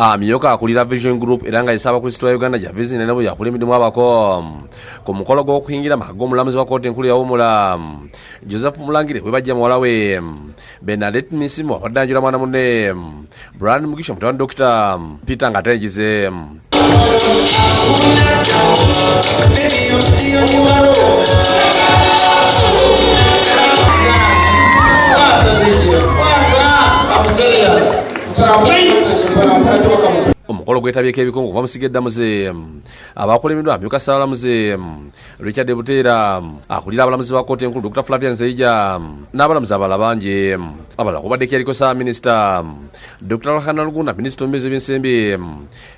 Amyuka akulira Vision Group era nga ye Ssaabakristu wa Uganda Gervais Nalebo yakulembeddemu abako ku mukolo gw'okuyingira amaka g'omulamuzi wa kkooti enkulu eyawummula Joseph Mulangire we bajja muwala we Bernadette Nisimu abadde anjula mwana munne Brian Mugisha mutabani Dokita Peter ng'atengize. Omukolo gwetabyeko ebikungu okuva mu ssiga eddamuzi abakulembeddwa amyuka Ssaabalamuzi Richard Buteera, akulira abalamuzi ba kkooti enkulu Dr. Flavian Zeija n'abalamuzi abalala bangi. Abalala kubaddeko yaliko Ssaabaminisita Dr. Ruhakana Rugunda, minisita omubeezi w'ebyensimbi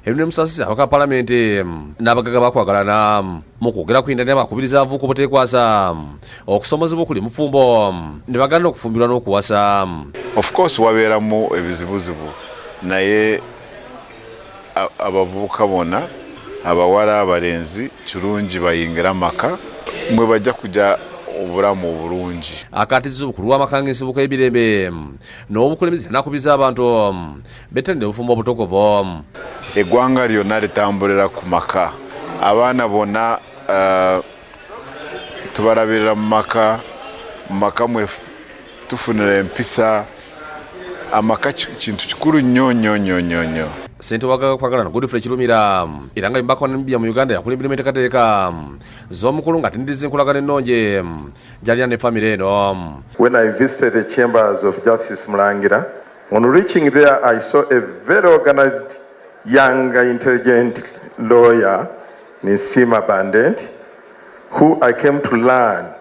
Henry Musasizi, ababaka ba palamenti n'abagagga bakwagalana. Mu kwogera ku Indani abakubiriza abavubuka obuteekwasa okusomozebwa okuli mufumbo ne bagaana okufumbirwa n'okuwasa. Of course wabeeramu ebizibuzibu naye abavubuka bona abawala abalenzi kirungi bayingire amaka mwe bajja kujja obulamu obulungi. Akaatizza obukulu bw'amaka ng'ensibuko y'emirembe n'obukulembeze n'akubiriza abantu bettanire obufumbo obutukuvu. Eggwanga lyonna litambulira ku maka, abaana bonna tubalabirira mu maka, mu maka mwe tufunira empisa, amaka kintu kikulu nnyo nnyo nnyo nnyo nnyo. Ssentebe wa Gaga Kwagalana Godfrey Kirumira era nga ye mubaka wa Namibia mu Uganda yakulembera enteekateeka z'omukulu ng'atendereza enkolagana ennungi gy'alina ne famire eno. When I visited the chambers of Justice Mulangira, on reaching there I saw a very organized young intelligent lawyer Nisima Bandent, who I came to learn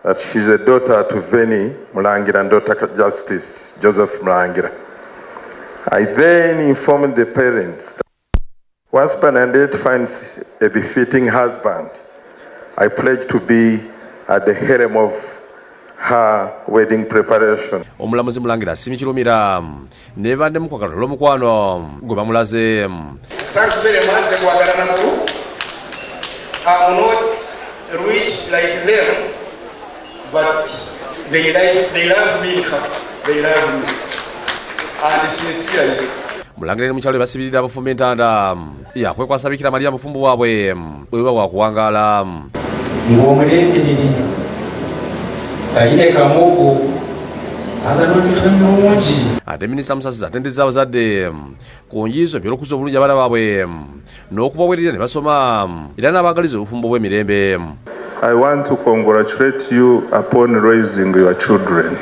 that she's a daughter to Veni Mulangira and daughter Justice Joseph Mulangira. I then informed the parents that once Bernadette finds a befitting husband, I pledge to be at the helm of her wedding preparation. Omulamuzi Mulangira asiimye Kirumira ne banne mu kwagala olw'omukwano gwe bamulaze. Thank you very much, the Kwagalana group. I'm not rich like them, but they like, they love me in fact. They love me. And sincerely. Mulangira ne mukyalo basibirira abafumbo entanda yakwekwasa Bikira Maria mufumbo bwabwe bwe buba bwakuwangaala. Ng'omulengereri kayire kamogo aza n'omutwe mulungi. Ate minisita Musasizi atendezza abazadde ku njiizo by'okukuza obulungi abaana baabwe n'okubaweerera ne basoma era n'abaagaliza obufumbo bw'emirembe. I want to congratulate you upon raising your children.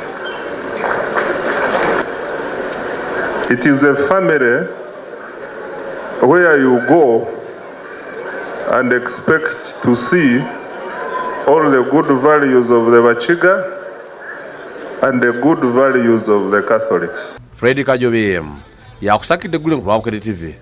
It is a family where you go and expect to see all the good values of the Bachiga and the good values of the Catholics. Fred Kajobi yakusakidde eggulire ku lwa Bukedde TV.